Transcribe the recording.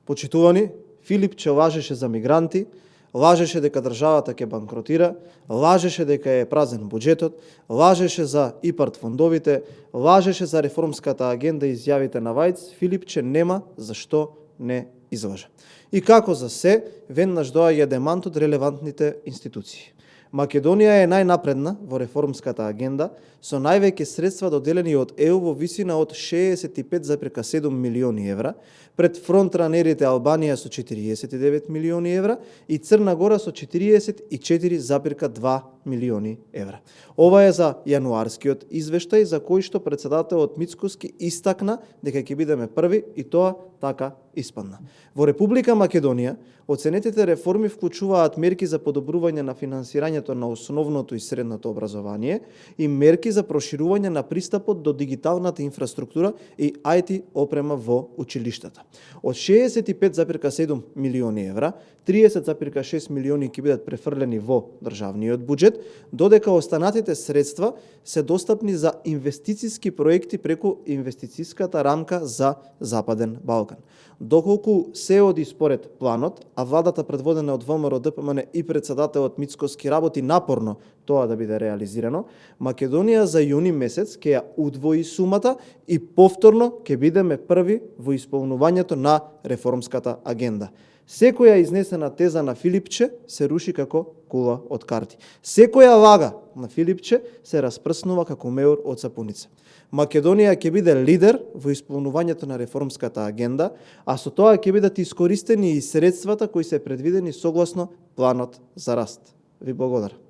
Почитувани, Филипче лажеше за мигранти, лажеше дека државата ќе банкротира, лажеше дека е празен буџетот, лажеше за ИПАРД фондовите, лажеше за реформската агенда и изјавите на Вајц. Филипче нема зашто не излажа. И како за се, веднаш доаѓа демант од релевантните институции. Македонија е најнапредна во реформската агенда, со највеќе средства доделени од ЕУ во висина од 65,7 милиони евра, пред фронтранерите Албанија со 49 милиони евра и Црна Гора со 44,2 милиони евра. Ова е за јануарскиот извештај, за кој што председателот Мицкоски истакна дека ќе бидеме први и тоа така испадна. Во Република Македонија, оценетите реформи вклучуваат мерки за подобрување на финансирањето на основното и средното образование и мерки за проширување на пристапот до дигиталната инфраструктура и IT опрема во училиштата. Од 65,7 милиони евра, 30,6 милиони ќе бидат префрлени во државниот буџет, додека останатите средства се достапни за инвестициски проекти преку инвестицијската рамка за Западен Балкан. Доколку се оди според планот, а владата предводена од ВМРО ДПМН и председателот Мицкоски работи напорно тоа да биде реализирано, Македонија за јуни месец ќе ја удвои сумата и повторно ќе бидеме први во исполнувањето на реформската агенда. Секоја изнесена теза на Филипче се руши како кула од карти. Секоја лага на Филипче се распрснува како меур од сапуница. Македонија ќе биде лидер во исполнувањето на реформската агенда, а со тоа ќе бидат искористени и средствата кои се предвидени согласно планот за раст. Ви благодарам.